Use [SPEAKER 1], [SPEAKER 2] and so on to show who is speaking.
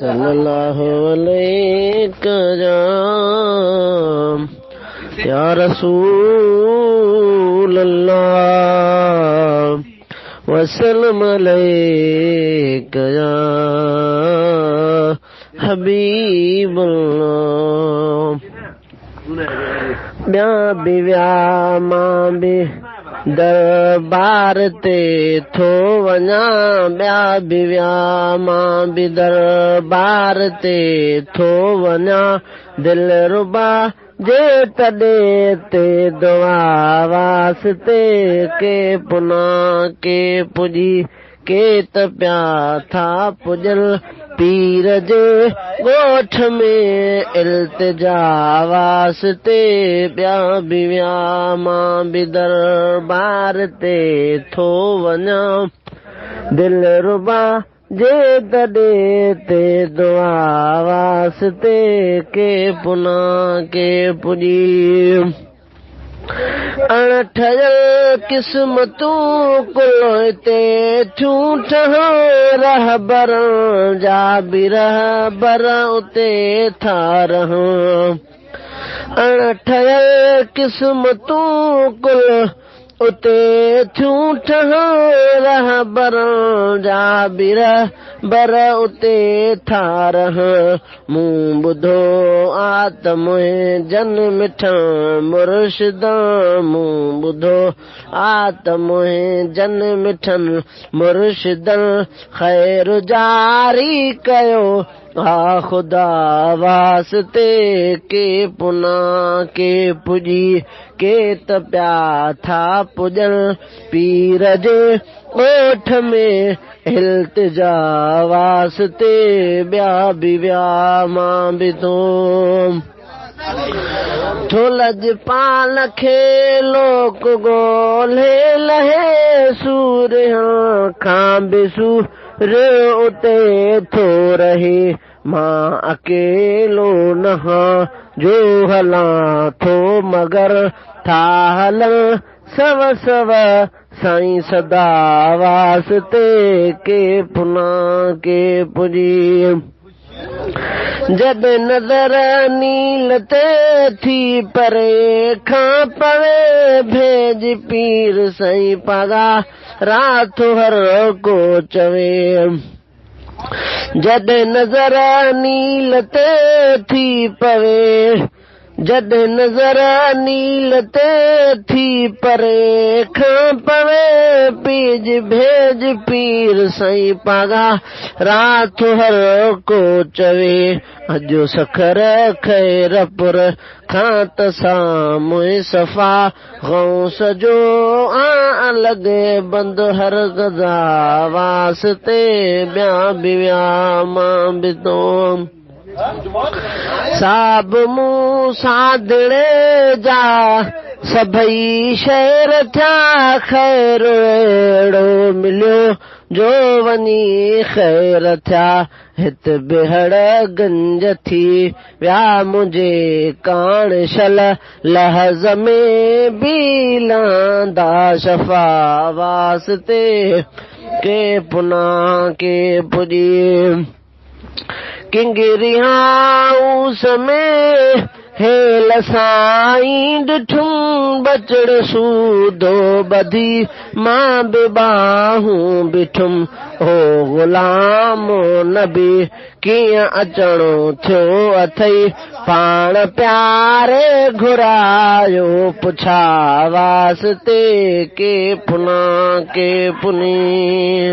[SPEAKER 1] सल्लल्लाहु अलैहि या रसूल अल्लाह वसल्लम अलैका या हबीब अल्लाह। ॿिया बि विया मां बि दरबार ते थो वञा, ॿिया बि विया मां बि दरबार ते थो वञा, दिल रुबा जे तॾे ते दुआ वास्ते के पुना के पुॼी के त पिया था पुॼन पीर जे ॻोठ में इल्तिजा वास्ते। ॿिया बि विया मां बि दरबार ते थो वञा, दिल रुबा जे तॾे ते दुआ वास्ते के पुना के पुॼी। अण ठहियल क़िस्मतूं कुल हिते थियूं ठहण, रहबर जा बि रहबर उते था रहण। अण ठहियल क़िस्मतूं कुल उते थियूं ठहण, रहबर जा बि रहबर उते था रहण। मूं ॿुधो आ त मुंहिंजनि मिठण मुर्शिद, मूं ॿुधो आ त मुंहिंजनि मिठण मुर्शिद, ख़ैर जारी कयो आ ख़ुदा वास्ते के पुना के पुॼी के त पिया था पुॼन पीर जे ॻोठ में इल्तिजा वास्ते। ॿिया बि विया मां बि थो थो लजपाल खे लोक ॻोल्हे लहे, सूर खां बि सूर उते थो रहे। मां अकेलो न हां जो हलां थो मगर था हलन सव सव साईं सदा वास्ते के पुना के पुॼी। जॾहिं नज़र नील ते थी परे खां पवे, भेज पीर साईं पागा रात हर को चवे। जॾहिं नज़र नील ते थी पवे, जॾहिं नज़र नील ते थी परे खां पवे, पीज भेज पीर साईं पागा रात हर को चवे। अॼु सखर ख़ैरपुर खां त साम्हूं सफ़ा गौस जो आ लॻे बंद हर गज़ा वास्ते। ॿिया बि विया मां बि तो साब मूं साधड़े जा सभई शहर थिया, ख़ैर अहिड़ो मिलियो जो वञी ख़ैर थिया। हित बिहड़ गंज थी विया मुंहिंजे काण शल, लहज़ में बि लहंदा शफ़ा वास्ते के पुना के पुॼी। किंगरिया में हेल साईं ॾिठुम, बचड़ सूदो ॿधी मां बि बाहूं बीठुम। ओ ग़ुलाम नबी कीअं अचणो थियो अथई, पाण प्यारे घुरायो पुछा वास्ते के पुना के पुनी।